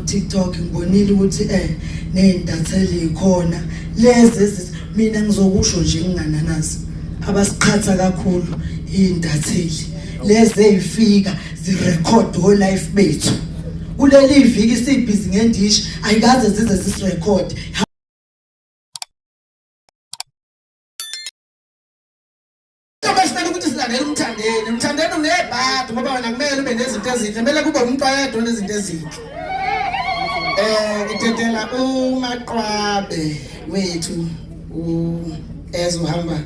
ku-TikTok ngibonile ukuthi nezintatheli ikhona lezi mina ngizokusho nje ngingananazi abasiqhatha kakhulu izintatheli lezi ezifika zirecord o life bethu kuleli viki sibhizi ngendishi ayikaze zize zisirecord. Bese ukuthi silandela uMthandeni. UMthandeni unebhadi ngoba wena kumele ube nezinto ezinhle, kumele kube umuntu oyedwa onezinto ezinhle. Ngidedela uMaqwabe wethu ezohamba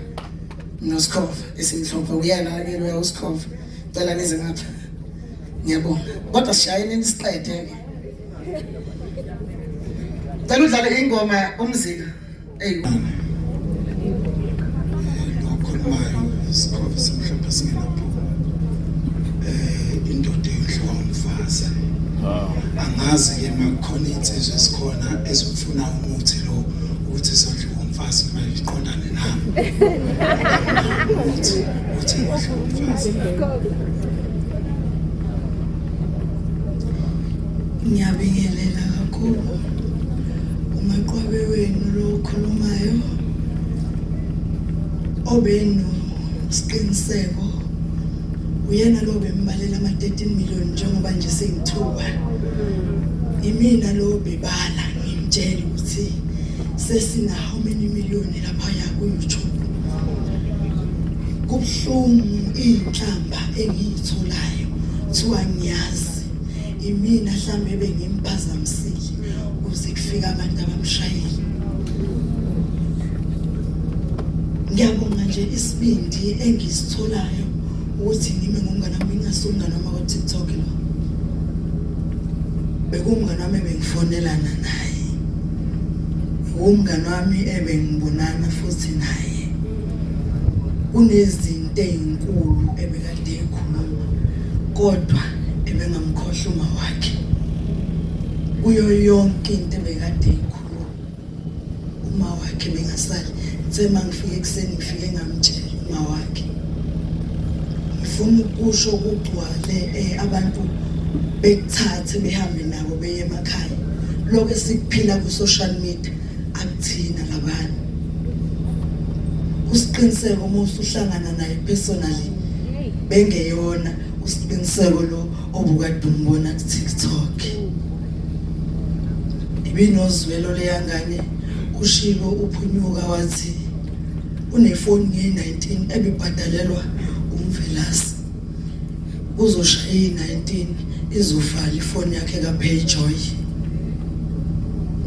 noSkhova esimhlophe uyena ke lo uSkhova. Cela nize ngapha. Ngiyabonga. Kodwa sishayeni siqede ke. Cela udlale ingoma umzila. Ey. Okhulumayo isikhova simhlophe singenaphunga. Indoda eyodliwa umfazi. Angazi ke makukhona insizwa esikhona ezofuna umuthi lo ukuthi izodliwa umfazi noma iqondane nami. Umuthi uthi ngodliwa umfazi. Ngiyabingelela kakhulu umaqwabe wenu lo okhulumayo obenosiqiniseko uyena lo bembalela ama-13 million njengoba nje sengithuka imina lo bebala ngimtshela ukuthi sesina how many million laphaya ku-YouTube. Kubuhlungu iy'nhlamba engiyitholayo kuthiwa ngiyazi imina hlambe bengimphazamisile kuze kufika abantu abamshayile. Ngiyabonga nje isibindi engisitholayo ukuthi ngime ngomngane wami ngingasumngane wami kwa-TikTok lo. Bekuwumngane wami ebengifonelana naye. Umngane wami ebengibonana futhi naye. Kunezinto ezinkulu ebekade ekhuluma kodwa ebengamkhohlwa uma wakhe. Kuyo yonke into ebekade eyikhuluma uma wakhe bengasali. Ngithe uma ngifika ekuseni ngifike ngamtshela uma wakhe. Ngifuna ukusho kugcwale abantu bekuthathe behambe nabo beye emakhaya. Lokho esikuphila ku-social media akuthina labanye. Usiqiniseko uma usuhlangana naye personally bengeyona usiqiniseko lo obukade umbona ku-TikTok. Ibinozwelo leyangane ushilo uphunyuka wathi unefoni nge-19 ebibhadalelwa uMvelase. Kuzoshaya i-19 izovala ifoni yakhe kaPayjoy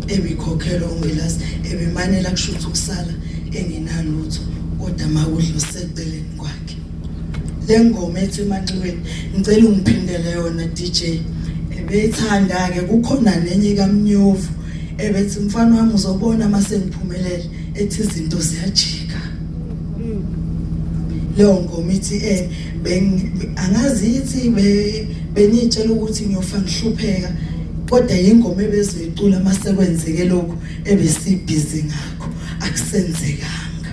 ebikhokhelwa uMvelase ebemanela kushuthi ukusala engenalutho kodwa makudla useceleni kwakhe. Le ngoma ethi emanxiweni ngicela ungiphindele yona DJ. Ebeyithanda ke kukhona nenye kaMnyovu ebethi mfana wami uzobona mase ngiphumelele ethi izinto ziyajika. Leyo ngoma ithi angazi ithi benitshela ukuthi ngiyofa ngihlupheka kodwa yingoma ebezoyicula mase kwenzeke lokhu ebesibhizi ngakho akusenzekanga.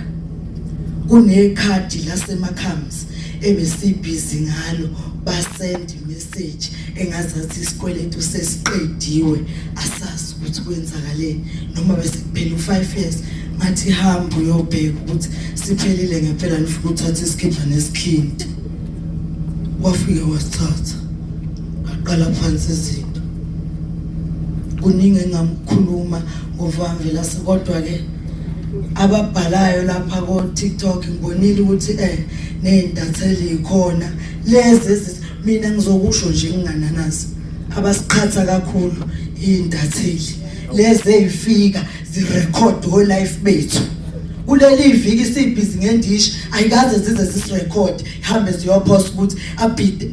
Kunekhadi laseMakhams ebesibhizi ngalo basend message engazathi isikweletu sesiqediwe asazi ukuthi kwenzakaleni noma bese kuphela u5 years ngathi hamba uyobheka ukuthi siphelile ngempela nifuna uthatha isikhipha nesikhindi. Wafike wasithatha aqala phansi izinto. Kuningi engamkhuluma ngoVamvelase kodwa ke ababhalayo lapha ko TikTok ngibonile ukuthi nezintatheli ikhona lezi mina ngizokusho nje ngingananazi abasiqhatha kakhulu izintatheli lezi ezifika zirecord o life bethu. Kuleli viki sibhizi ngendishi ayikaze zize zisirecord hambe ziyophosa ukuthi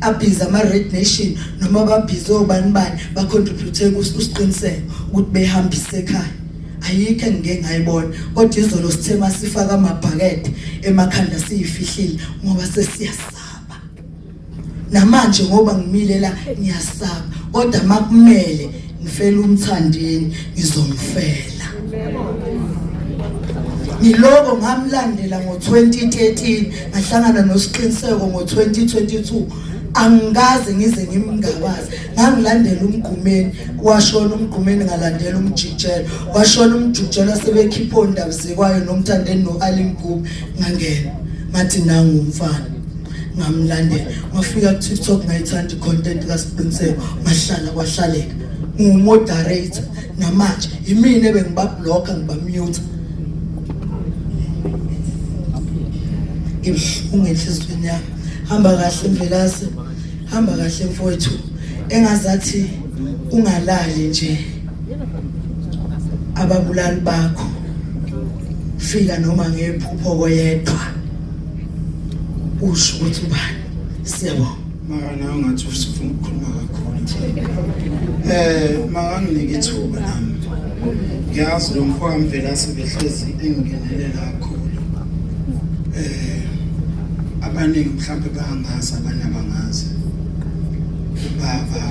abhizi ama Red Nation noma babhizi obani bani bacontribute kusiqiniseko ukuthi behambise ekhaya. Ayikho engike ngayibona kodwa izolo sithe masifaka amabhakede emakhanda siyifihlile ngoba sesiyasaba. Namanje ngoba ngimile la ngiyasaba kodwa makumele ngifela uMthandeni ngizomfela. Ngiloko ngamlandela ngo-2013 ngahlangana noSiqiniseko ngo-2022. Angikaze ngize ngimngabaze. Ngangilandela uMgqumeni, washona uMgqumeni, ngalandela uMjikijelo, washona uMjikijelo, sebekhipha oNdabuzekwayo noMthandeni no-Ali Mgube, ngangena ngathi nangu umfana, ngamlandela. Ngafika ku-TikTok, ngayithanda i-content kaSiqiniseko, ngahlala kwahlaleka. Ngiwumoderator namanje, yimina ebengibabhlokha ngibamute. Ngibuhlungu enhliziyweni yami. Hamba kahle Mvelase, hamba kahle mfowethu, engazathi ungalali nje ababulali bakho, fika noma ngephupho koyedwa usho ukuthi ubani. Siyabonga. Mara nawe ngathi usufuna ukukhuluma kakhulu. Makanginike ithuba nami. Ngiyazi lo mfo kaMvelase behlezi engingenelela kakhulu. Abaningi mhlawumbe bayangazi, abanye abangazi. Ubaba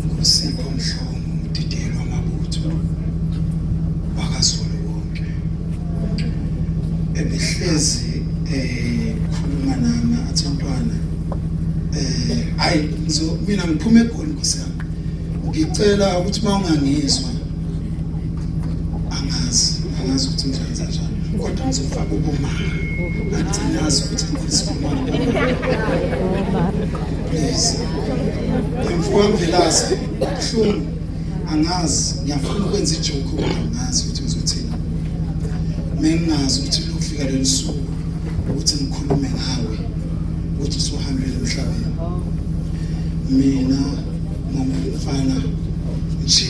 nguSipho Mhlongo, umdidiyeli wamabutho wakaZulu wonke. Ebehlezi khuluma nami athi mntwana, hayi ngizo mina ngiphuma eGoli Nkosi yami. Ngicela ukuthi uma ungangizwa angazi angazi ukuthi ngizoyenza njani, kodwa ngizofaka ubumama. Athi ngiyazi ukuthi ngifisa ubumama. Please. Mfowethu Mvelase, kubuhlungu. Angazi, ngiyafuna ukwenza ijoke kodwa angazi ukuthi ngizothini. Mengingazi ukuthi lufika leli suku ukuthi ngikhulume ngawe ukuthi usuhambile emhlabeni. Mina ngumfana nje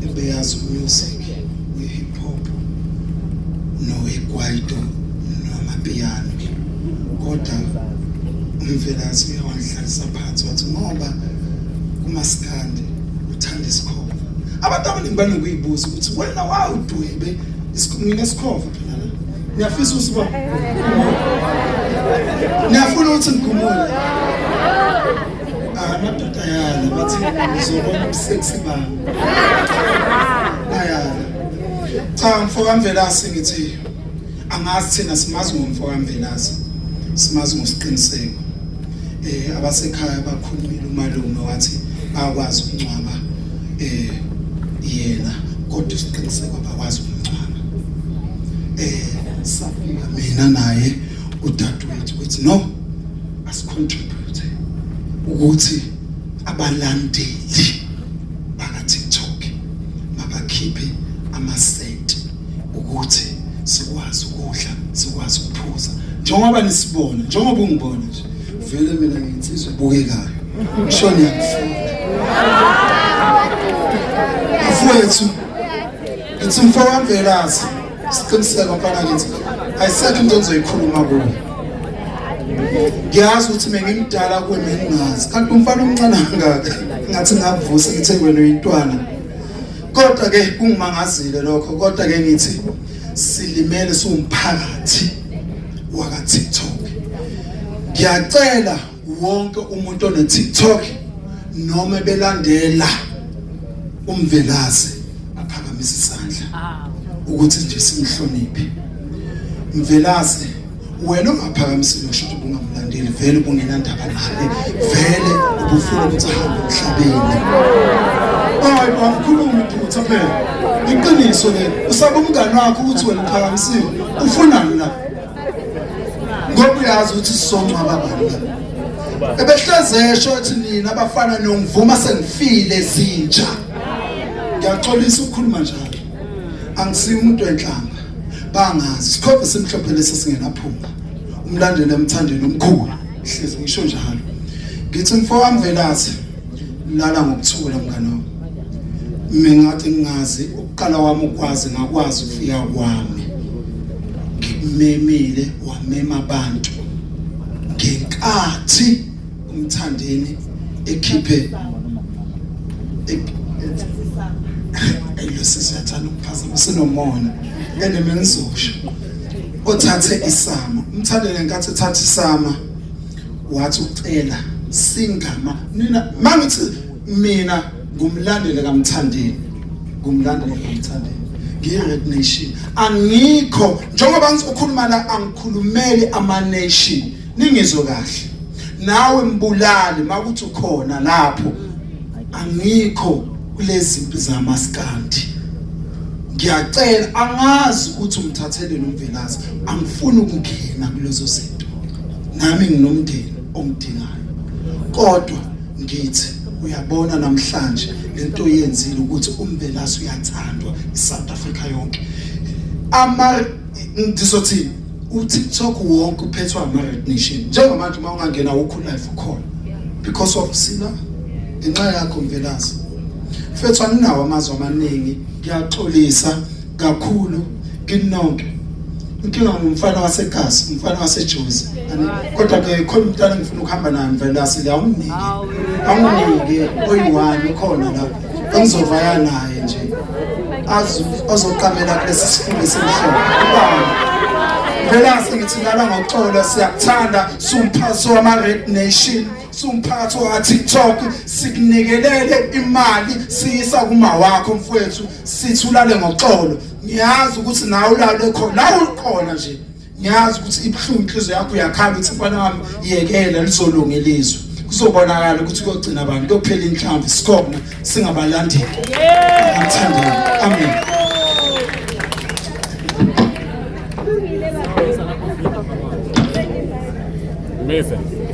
ebeyazi umusic we-hip hop nowekwaito namapiano, kodwa uMvelase uye wangihlalisa phansi wathi ngoba kumaskandi uthanda isikhova. Abantu abaningi banokuyibuza ukuthi wena wawudwebe nginesikhova phela la. Niyafisa usibona? Niyafuna ukuthi ngikhumule? Amadoda ayala bathi ngizobona ubuseksi bami. Ayala. Cha mfo kaMvelase, ngithi angazi, thina simazi ngomfo kaMvelase, simazi ngosiqiniseko. Abasekhaya bakhulumile, umalume wathi bakwazi ukungcwaba yena, kodwa isiqiniseko abakwazi ukumngcwaba. Safika mina naye udadewethu ukuthi no, asicontribute ukuthi abalandeli baka TikTok mabakhiphe amasenti ukuthi sikwazi ukudla, sikwazi ukuphuza, njengoba nisibona, njengoba ungibona nje vele mina ngiyinsizwa ebukekayo, ngisho niyangifuna mfowethu. Ngithi mfo kaMvelase, siqiniseko mfana kithi ayisekho into engizoyikhuluma kuwe. Ngiyazi ukuthi mengimdala kuwe, mengingazi kanti umfana omncane kangaka ngathi ngakuvusa ngithe wena uyintwana, kodwa ke kungimangazile lokho. Kodwa ke ngithi silimele siwumphakathi waka TikTok. Ngiyacela wonke umuntu one TikTok noma belandela uMvelase aphakamise isandla ukuthi nje simhloniphe Mvelase. Wena ungaphakamisile kusho ukuthi ubungamlandeli vele, ubungenandaba naye vele, ubufuna ukuthi ahambe emhlabeni. Hayi, angikhulumi iphutha phela, iqiniso leli. Usaba umngani wakho ukuthi wena uphakamisile, ufunani la? Ngoba uyazi ukuthi sizongcwaba bani la. Ebehleze esho ethi nina abafana nongivuma sengifile zinja. Ngiyaxolisa ukukhuluma njalo, angisiyo umuntu wenhlamba, bangazi. Sikhova simhlophe lesi singenaphunga, umlandeli emthandeni omkhulu, hlezi ngisho njalo. Ngithi mfo wami Mvelase, lala ngokuthula mngani wami. Mina ngathi ngingazi ukuqala wami ukwazi, ngakwazi ukufika kwami ngikumemile, wamema abantu ngenkathi uMthandeni ekhiphe lo siyathanda ukuphazamisa unomona ene mengizosho othathe isama uMthandeni. Ngenkathi ethatha isama wathi ucela singama nina. Mangithi mina ngumlandeli kaMthandeni, ngumlandeli kaMthandeni, ngiyi-Red Nation. Angikho njengoba ngizokhuluma la, angikhulumeli ama-nation, ningizwe kahle. Nawe mbulali makuthi ukhona lapho, angikho kulezi mpi zamaskandi. Ngiyacela, angazi ukuthi umthatheleni uMvelase, angifuni ukungena kulezo zinto. Nami nginomndeni ongidingayo, kodwa ngithi uyabona namhlanje lento yenzile ukuthi uMvelase uyathandwa iSouth Africa yonke. Ama ngizothi uTikTok wonke uphethwe ama-Red Nation njengamanje. Uma ungangena wukho live ukhona because of sila ngenxa yakho Mvelase. Mfethu, anginawo amazwi amaningi, ngiyaxolisa kakhulu kinonke. Inkinga ngumfana waseGasi, umfana waseJozi, kodwa ke khona umntana ngifuna ukuhamba naye. Mvelase, la awunginike, awunginike oyi-one ukhona la engizovaya naye nje azoqamela kulesi sifundo esimhlophe. Ubani? Mvelase, ngithi lala ngoxolo, siyakuthanda, siwumphathi wama-Red Nation, siwumphakathi wa-TikTok, sikunikelele imali siyisa kuma wakho mfowethu, sithi ulale ngoxolo. Ngiyazi ukuthi nawe ulale khona la ukhona nje, ngiyazi ukuthi ibuhlungu inhliziyo yakho, uyakhala ukuthi mfana wami yekela, lizolunga ilizwe, kuzobonakala ukuthi kuyogcina abantu, kuyophela inhlamvu, sikhona singabalandeli. Angithandeni, amen. Amazing.